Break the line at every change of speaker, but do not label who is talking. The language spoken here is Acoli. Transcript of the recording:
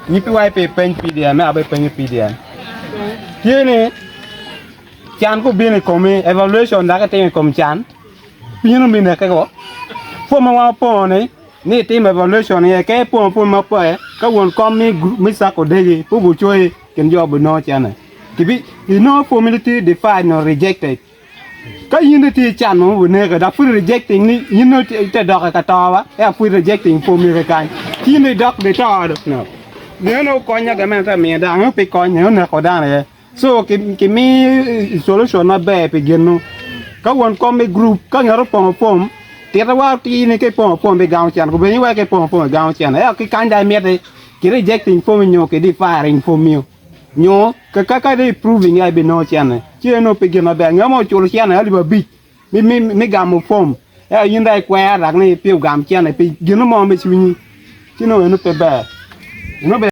Nyipi wa pe peny PDM, abe penyo PDM. Tye ni can kubino i komi, evaluation dok itimo i kom can, pino mineke ko. Form ma wan wapongo ni, ni itimo evaluation iye, ka ipongo form ma pe, ka won kom mi mi sacco degi, pe obucoyi kin jo obinongo cene. Kibi inongo form ni tye deferred nyo rejected. Ka in dong itye ki can mo ma obineke dok pud i rejecting ni in dong ite dok i ka to wa ento pud i rejecting pwom mege kany ci in dong idok dong ito do no meno konya gamente miyo dano eno pe kony eno neko dano aye so ki mi solution maber pi gin-nu ka won kom me gurup ka ngat opongo pom tite wa atir ni ka ipongo pom bigamo cente obedo ni wek ka ipongo pom igamo cente ento ki kany dong imiti ki rejecting pom-mi nyo ki deferring pom-mio. Nyo ka ka dong iproving ya ibinongo cene, ci en nongo pe gin maber. Ngat mo oculo cene alip abic me me me gamo fom, ento in dong ikwero dok ni pe ogam cene pi gin mo me cwinyi, ci nongo eno pe ber. Eno ber.